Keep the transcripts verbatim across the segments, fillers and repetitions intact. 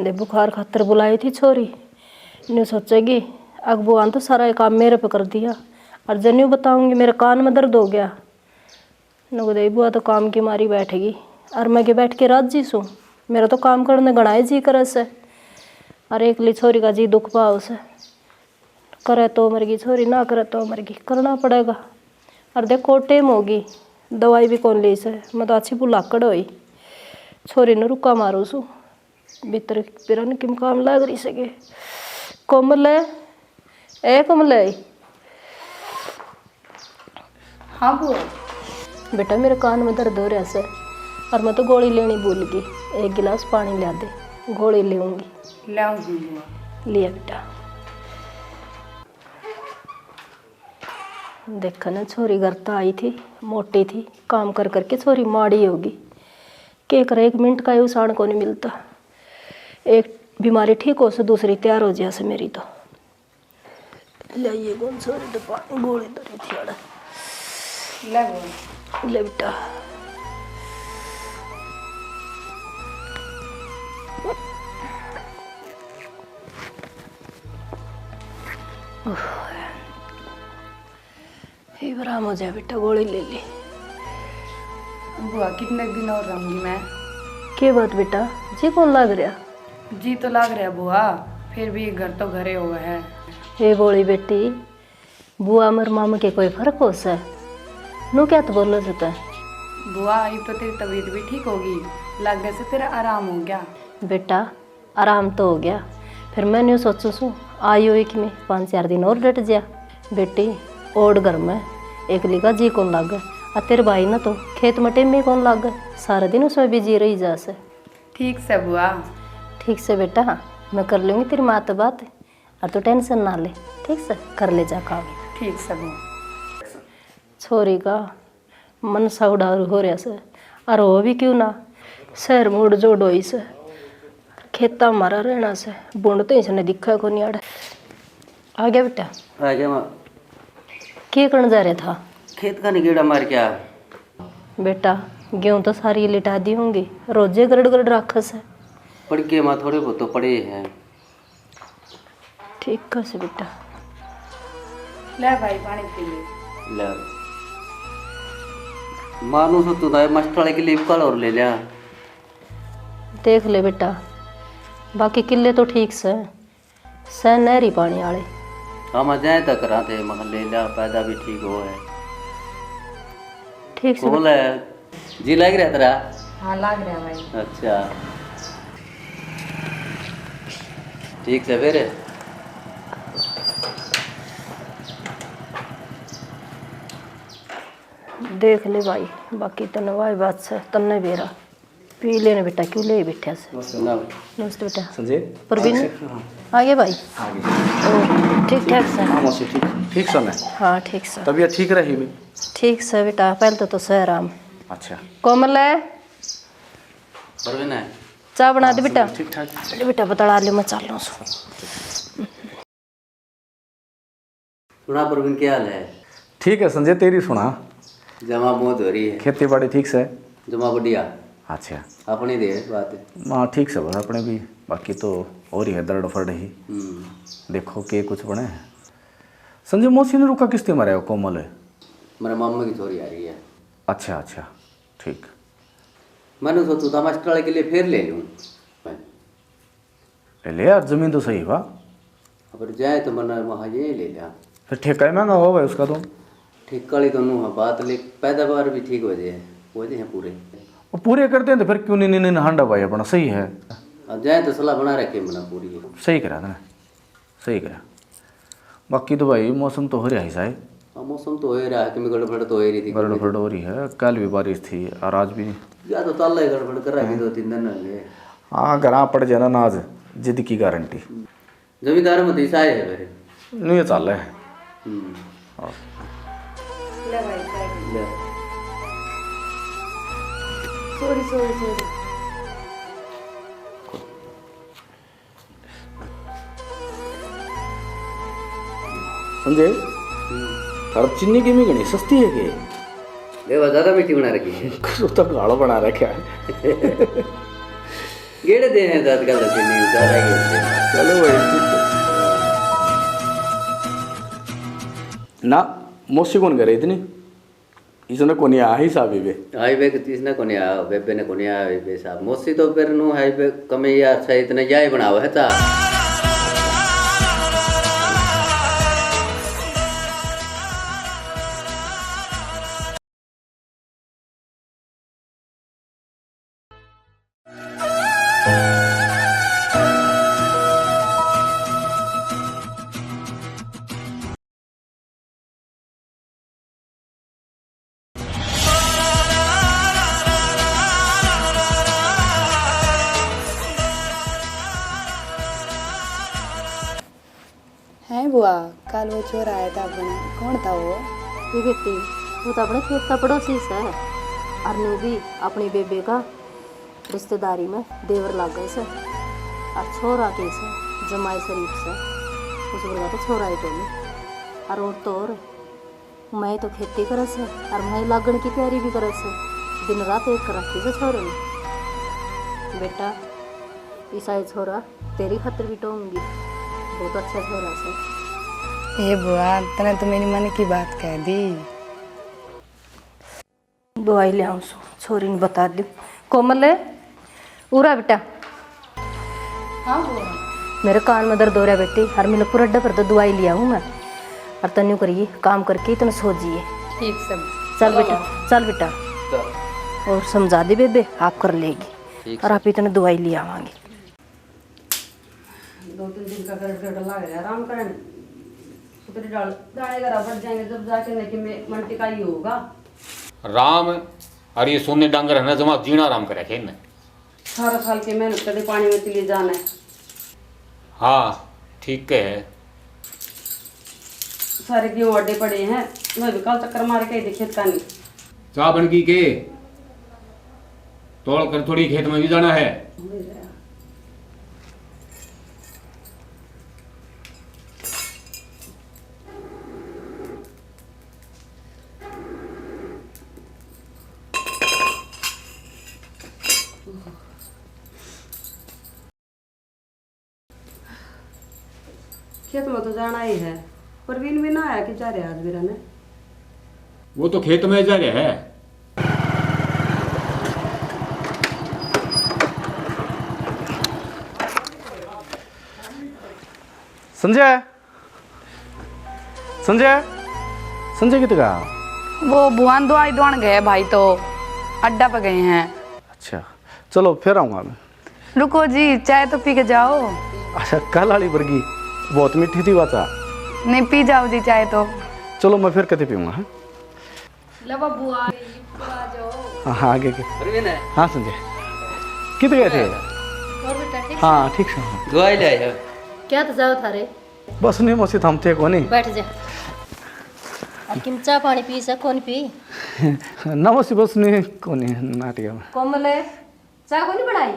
दे बुखार खातर बुलाई थी छोरी, न्यू सोचेगी, अगबुआ ने तो सारा ये काम मेरे पे कर दिया, और जब न्यू बताऊंगी मेरे कान में दर्द हो गया, नुक दे बुआ तो काम की मारी बैठेगी, और मैं के बैठ के राजी सूं, मेरा तो काम करने घणा ही जी करे से, और एकली छोरी का जी दुख पाव से। करे तो मरगी छोरी, ना करे तो मरगी, करना पड़ेगा। और देखो टेम होगी, दवाई भी कौन ली से, मैं तो अच्छी भुलाकड़ होई, छोरी ने रुका मारू सू, भीतर पिरन किम काम लाग रही सके। कोमल है, ए कोमल है। हाँ बुआ। बेटा, मेरे कान में दर्द हो रहा से, और मैं तो गोली लेनी भूल गई। एक गिलास पानी ला दे, गोली लेऊंगी। लाऊंगी बुआ। लिया बेटा। देख ना, छोरी घर तो आई थी, मोटी थी, काम कर करके छोरी माड़ी होगी। के करे, एक मिनट का ही उसान को नहीं मिलता। एक बीमारी ठीक हो से, दूसरी तैयार हो जा से मेरी तो। ले, ये कौन सा रे डब्बा? गोली धरी थी आड़ा। ले गोली। ले बेटा। ये आराम हो जाए बेटा, गोली ले ले। बुआ, कितने दिन और रहूंगी मैं? के बात बेटा, जी कौन लाग रहा? जी तो लाग रहा बुआ, फिर भी घर तो घरे हुआ है। ए भोली बेटी, बुआ मर मामा के कोई फर्क हो सै? नू क्या तो बोलो जो तै? बुआ, इब तो तेरी तबीयत भी ठीक होगी, लागने से तेरा आराम हो गया। बेटा, आराम तो हो गया, फिर मैं न्यू सोचूं सूं, आयो एक में पाँच चार दिन और डट जा। बेटी, ओड घर में एकली का जी कौन लागे, आ तेरे भाई ना तो खेत में टेम ही कौन लागे, सारा दिन उसमें बिजी रही जा से। ठीक से बुआ। ठीक से बेटा, मैं कर लूँगी तेरी माँ तो बात, और तू टेंशन ना ले, ठीक से कर ले जा काम। ठीक से बुआ। छोरी का मन सा उड़ारू हो रहा से, और हो भी क्यों ना, शहर में उड़ जोड़ होई से, खेता मारा रहना से, बुंड तो इसने दिखा को नहीं आड़। आ गया बेटा? आ गया माँ। के करण जा रहा था? खेत का निगेड़ा मार के आ। बेटा, गेहूं तो सारी लिटा दी होंगी, रोजे गरड़ गरड़ राखस है। पड़ गए माँ, थोड़े बहुत तो पड़े हैं। ठीक है से बेटा। ले भाई, पानी पी ले। ले। मानू सो तू दाए मास्टर वाले के लिए कल और ले लिया। देख ले बेटा, बाकी किले तो ठीक से, से नहरी पानी वाले। हम जाए तक करा थे, मगर ले लिया, पैदा भी ठीक हो है। ठीक से बोल बेटा। है। जी लाग रहा तेरा? हाँ, लाग रहा भाई। अच्छा, ठीक से फिर। देख ले भाई, बाकी तन्ने वाई बात से, तन्ने बेरा। पी लेने बेटा, क्यों ले बैठा से? नमस्ते। ना। नमस्ते बेटा। संजय। प्रवीण। अच्छा, हाँ। आ गए भाई? आ गए। ओ, ठीक ठाक से? हाँ मौसी, ठीक, ठीक से मैं। हाँ, ठीक से। तबीयत ठीक रही भी? ठीक से बेटा, पहले तो, तो से आराम। अच्छा। कोमल है? प्रवीण है। चाय बना दे हाँ, बेटा। ठीक ठाक। ले बेटा, बतला ले, मैं चालूँ सो। सुना प्रवीण, क्या हाल है? ठीक है संजय, तेरी सुना? जमा मौज हो रही है। खेती बाड़ी ठीक से? जमा बढ़िया। अच्छा। अपनी दे बात। हाँ ठीक से बस अपने भी, बाकी तो हो रही है दर्द फर्द ही। हम्म। देखो के कुछ बने। संजय, मौसी ने रुका किस्ती मारे हो कोमल है? मेरे मामा की छोरी आ रही है। अच्छा अच्छा, ठीक। मैंने सोचू था मास्टर वाले के लिए फिर ले लूँ। ले ले यार, जमीन तो सही वा। अगर जाए तो मन्ना वहाँ ये ले लिया। फिर ठेका ही महंगा होगा उसका तो। ठेका वाली तो नू है बात, ले पैदावार भी ठीक हो जाए, हो जाए पूरे। वो पूरे करते हैं तो फिर क्यों नहीं, नहीं, नहीं हांडा भाई अपना सही है। अब जाए तो सलाह बना रखे मना पूरी। सही करा था, सही करा। बाकी तो भाई मौसम तो हो रहा है साहब। हाँ, मौसम तो हो ही रहा है, कि गड़बड़ तो हो ही रही थी। गड़बड़ हो रही है, कल भी बारिश थी और आज भी। या तो ताला ही गड़बड़ कर रहा है, दो तीन दिन हो गए। हाँ, घर पड़ जाना नाज, जिद की गारंटी। जमींदार में तो ईसा है मेरे। नहीं, ये चाल है। हम्म। और ले भाई, चाय पी। ले। Sorry, sorry, sorry। संजय, हम्म। थारा चीनी की भी घणी सस्ती है के? ले, वो ज्यादा मीठी बना रखी है। कुछ तो गाढ़ा बना रखा है। गेड़े देने दाद गलत ही नहीं, ज्यादा गेड़े देने। चलो भाई, ठीक है। ना, मौसी कौन करे इतनी? इसने कोनी आ ही साहब इबे। हाईवे के इसने कोनी आ, बेबे ने कोनी आ, बेबे साहब। मौसी तो फिर नु हाईवे कमे यार सही इतने याही बनावे है ता। हैं बुआ, कल वो छोरा आया था अपने, कौन था वो? ये बेटी, वो तो अपने खेत का पड़ोसी से, और न्यू भी अपनी बेबे का रिश्तेदारी में देवर लागल से, और छोरा के से जमाई शरीफ से, उस बरगा तो छोरा ही कोनी। और और तो और, मैं तो खेती करे से, और मैं लागण की तैयारी भी करे से, दिन रात एक कर रखी से छोरे ने। बेटा, ईसाई छोरा तेरी खातर भी टोंगी, बहुत अच्छा छोरा से। ए बुआ, तने तो मेरी मन की बात कह दी। दवाई ले आऊँ सो, छोरी ने बता दूँ। कोमल, उरा बेटा। हाँ बुआ। मेरे कान में दर्द हो रहा बेटी, और मैंने पूरा डबर तो दवाई ले आऊँ मैं। और तन्यू करिए काम करके इतना सो जिए। ठीक से। चल चलो बेटा, माँ। चल बेटा। चल। और समझा दे बेबे, आप कर लेगी। ठीक और से। आप इतने दवाई ले आवांगे। दो तीन दिन का गड़गड़ लाग रहा आराम करन। सुतरी डाल, दाने घरा बढ़ जाएंगे जब जाके, नहीं कि मैं मन टिकाई होगा। राम, और ये सोने डांगर है ना, जमा जीना आराम करे खेन। अठारह साल की मेहनत कदे पानी में चली जाना है। हाँ, ठीक है। सारे गेहूं अड्डे पड़े हैं, मैं भी कल चक्कर मार के आई थी खेत का नहीं। चाह बन गई के? तोड़ कर थोड़ी खेत में भी जाना है। खेत में तो जाना ही है, परवीन भी ना आया कि जा रहा आज मेरा ने। वो तो खेत में जा रहा है। संजय, संजय, संजय कित गया? वो भुआन दवाई दवान गए भाई, तो अड्डा पे गए हैं। अच्छा, चलो फिर आऊंगा मैं। रुको जी, चाय तो पी के जाओ। अच्छा, कल वाली वर्गी बहुत मीठी थी बाचा। नहीं, पी जाओ जी चाय तो। चलो, मैं फिर कदे पीऊंगा, हाँ? ले बाबू, आ, आ जाओ। हाँ, हाँ, आगे, आगे। परवीन है? हाँ, संजय। कित गए थे? और बेटा, ठीक हाँ, से? ठीक से। दवाई ले आया। क्या तो जाओ थारे? बस नहीं, मौसी, थम थे कोनी। बैठ जा। और किम चाय पानी पी से, कोनी पी? ना मौसी, बस नहीं, कोनी, नाट गया मैं। कोमल, चाय कोनी बनाई?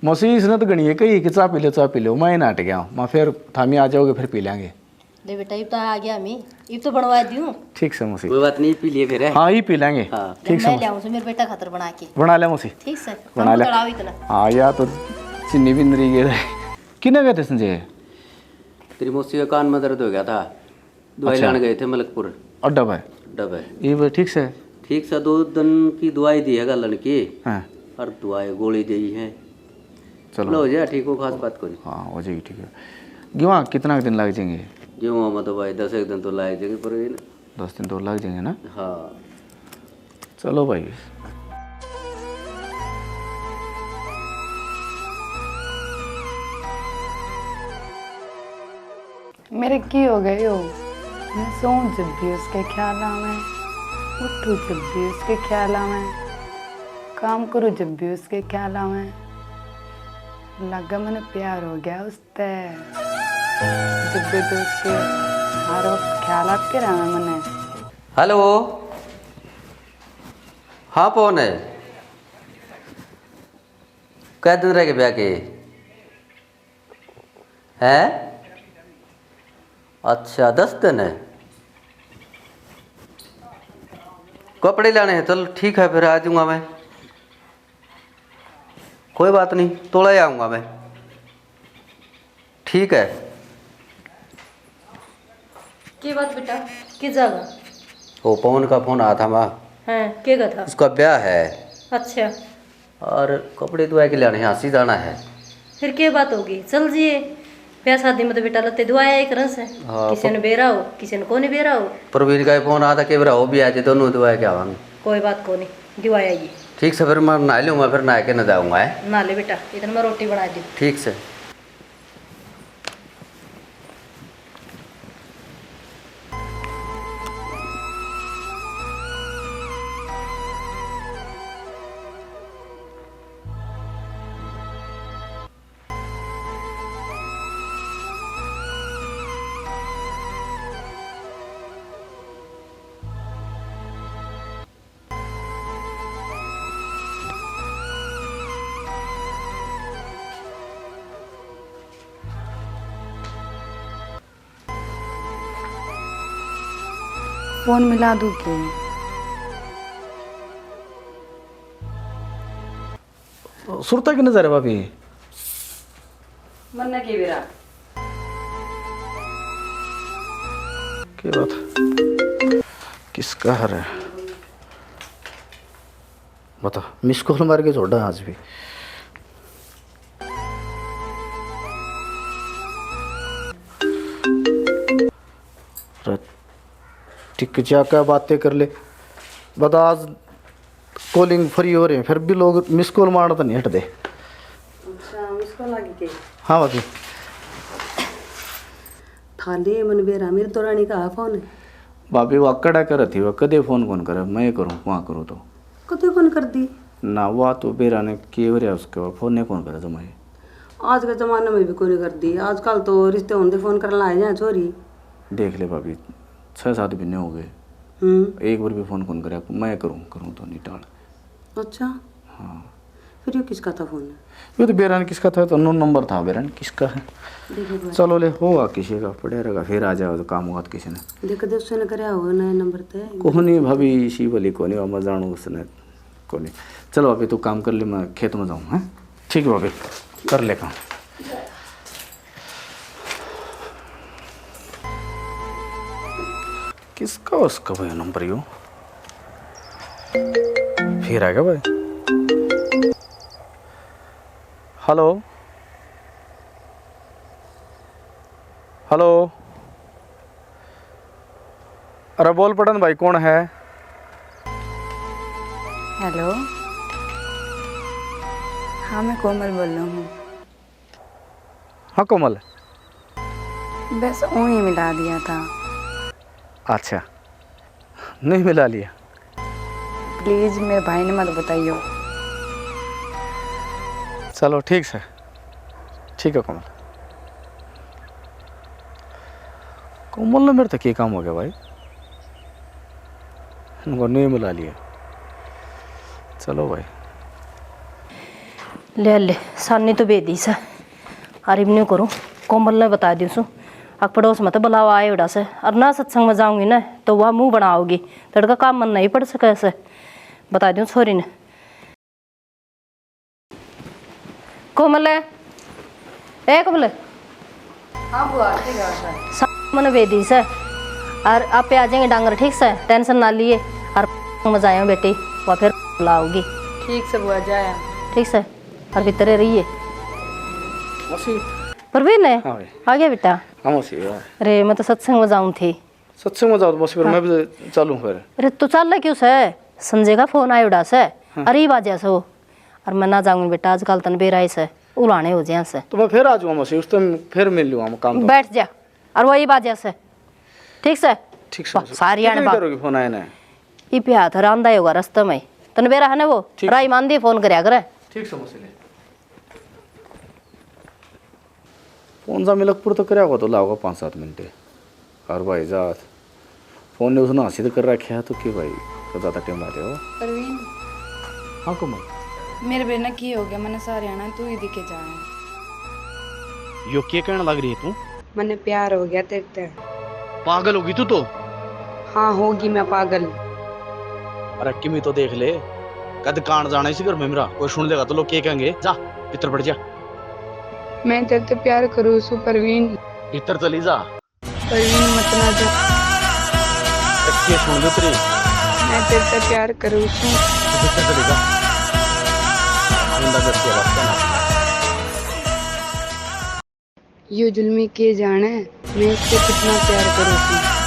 मौसी, इसने तो घणी है कही कि चाय पी लो, चाय पी लो, मैं ही नाट गया हूँ। मैं फिर थामी आ जाओगे, फिर पी लेंगे। ले बेटा, इब तो आ गया मैं, इब तो बनवा दूँ। ठीक से मौसी। कोई बात नहीं, पी लिए फिर, है? हाँ, ये पी लेंगे। हाँ। ठीक से मैं मौसी। ले आऊँ, मेरे बेटा खातर बना के। बना ले मौसी। ठीक से। बना ले। इतना। हाँ, या तो चीनी भी नहीं गए। किने गए थे संजय? तेरी मौसी का कान में दर्द हो गया था, दवाई अच्छा। लाने गए थे मलकपुर। अड्डा पे? अड्डा पे। ये भी ठीक से? ठीक से, दो दिन की दवाई दी है घालन की। हाँ। और दवाई गोली दी है। चलो। लो, हो जाए ठीक, हो खास बात कोनी। हाँ, हो जाएगी ठीक है। गेहूँ कितना दिन लग जाएंगे? गेहूँ में तो भाई दस एक दिन तो लग जाएंगे, पर ये ना दस दिन तो लग जाएंगे ना? हाँ। चलो भाई। मेरे की हो गए हो? मैं सोऊं जब भी उसके ख्याल आवे, उठूं जब भी उसके ख्याल आवे, काम करूं जब भी उसके ख्याल आवे। लगा मैंने प्यार हो गया उसते। जब भी उसके हर वक्त ख्याल आते रहे मैंने। हेलो। हाँ, कौन है? कै दिन रह गए ब्याह के? हैं? अच्छा, दस दिन है। कपड़े लाने हैं, चल ठीक है, फिर आ जाऊंगा मैं। कोई बात नहीं, तोड़ा ही आऊँगा मैं। ठीक है। के बात बेटा, के जागा? वो पवन का फोन आया था माँ। हैं, के का था? उसका ब्याह है। अच्छा। और कपड़े धुआ के लाने हाँसी जाना है। फिर के बात होगी, चल जिए। ब्याह शादी में तो बेटा लत्ते धुआया ही करन से। हाँ, किसी ने बेरा हो, किसी ने कोनी बेरा हो। प्रवीण का ही फोन आया था, के बेरा हो भी आज दोनों धुआ के आवांगे। कोई बात कोनी, धुआया ही। ठीक से, फिर मैं नहा लूँगा, फिर नहा के न जाऊँगा, है? नहा ले बेटा, इतने मैं रोटी बना दी। ठीक से। फोन मिला दूँ के? सुरता की नजर है भाभी। मन्ना के बेरा। के बात? किसका है रे? बता, मिस कॉल मार के छोड़ा आज भी। अरे, टिक जा, क्या बातें कर ले। बता, आज कॉलिंग फ्री हो रहे हैं, फिर भी लोग मिस कॉल मारना तो नहीं हटते। अच्छा, मिस कॉल आ गई के? हाँ भाभी। थाले मन बेरा मेरे दौरानी का फोन। भाभी, वो आकड़ा कर थी, वो कदे फोन कौन करे, मैं करूँ, वहाँ करूँ तो। कदे फोन कर दी? ना, वो तो बेरा ने के हो रहा उसके, वो फोन नहीं कौन करे तुम्हारे। आज के जमाने में भी कोई नहीं कर दी, आजकल तो रिश्ते होंदे फोन करने लाए जाए छोरी। देख ले भाभी, छः सात महीने हो गए, हम्म। एक बार भी फोन कौन करे, मैं करूँ, करूँ तो नहीं टाल। अच्छा। हाँ। फिर ये किसका था फोन? ये तो बेरा ने किसका था, तो अननोन नंबर था बेरा ने किसका है। देखो भाई। चलो ले, होगा किसी का, पड़े रहेगा, फिर आ जाओ तो काम हुआ तो किसी ने। देख दे उसने करया होगा नया नंबर ते। कोनी भाभी, इसी वाली कोनी, मैं जानू उसने कोनी। चलो अभी तू काम कर ले, मैं खेत में जाऊँ, हैं? ठीक है भाभी, कर ले काम। किसका उसका भाई नंबर यो? फिर आ गया भाई। Hello, hello. अरे बोल पटन भाई, कौन है? हेलो, हाँ, मैं कोमल बोल रहा हूँ। हाँ कोमल। बस ऊँ ही मिला दिया था। अच्छा, नहीं मिला लिया। प्लीज मेरे भाई ने मत बताइयो। चलो ठीक से, ठीक है कोमल। कोमल ने मेरे तक ये काम हो गया भाई, इनको नहीं मिला लिया। चलो भाई। ले ले, सानी तो बेदी से। अरे इब न्यू करूँ, कोमल ने बता दूँ सू, अक पड़ोस में तो बुलावा आए उड़ा से, और ना सत्संग में जाऊंगी ना तो वह मुंह बनाओगी, तड़का काम मन नहीं पड़ सके से। बता दूँ छोरी ने। कोमल, ए कोमल। हाँ बुआ, ठीक है। सा-, मन बेदी से, और आपे आ जाएंगे डांगर, ठीक से, टेंशन ना लिए, और मजा आया बेटी, वह फिर बुलाओगी। ठीक से बुआ, जाया। ठीक से। और भीतर रहिए। मौसी। प्रवीण है? हाँ भाई। आ गया बेटा? हाँ मौसी, हाँ। अरे, मैं तो सत्संग में जाऊँ थी। सत्संग में जाओ तो मौसी, फिर हाँ। मैं भी चालूँ फिर। अरे, तू चाल क्यों से? संजय का फोन आया उड़ा से। हाँ। अरे, बाजा से वो। और मैं ना जाऊँगी बेटा, आजकल तन बेरा ही से, उलाने हो जाए से। तो मैं फिर आ जाऊँगा मौसी, उस टाइम फिर मिल लूँगा हम काम तो। बैठ जा। और वही बाजे से, ठीक से? ठीक से, वाह, मौसी। सारी कितनी आने बा-, देर होगी फोन आए ना? ई पे हाथ रांदा ही होगा रास्ते में। तन बेरा है ना वो, ठीक। राई मांदी फोन करया करे। ठीक से, मौसी ले। फोन जा मिलकपुर तो करया होगा तो लाओगा पाँच सात मिनट। और भाई जात फोन ने उसने हासिल कर रखा है तो के भाई, तो ज्यादा टाइम आ जाओ। प्रवीण। हाँ कोमल। मेरे बेर ना की हो गया, मैंने सारे आना, तू ही दिखे जाए। यो के कहने लग रही है तू? मन्ने प्यार हो गया तेरे ते। पागल होगी तू तो। हाँ, होगी मैं पागल। अरे किमी तो देख ले, कद कान जाना इसी घर में मेरा, कोई सुन लेगा तो लोग के कहेंगे? जा, भीतर बैठ जा। मैं तेरे ते प्यार करूँ सू परवीन। भीतर चली जा। परवीन मत ना जा। रखिए सुन लो तेरी। मैं तेरे ते प्यार करूँ सू। भीतर चली जा। आइंदा गलती बात करना। यो जुल्मी के जाने, मैं उससे कितना प्यार करूँ सू।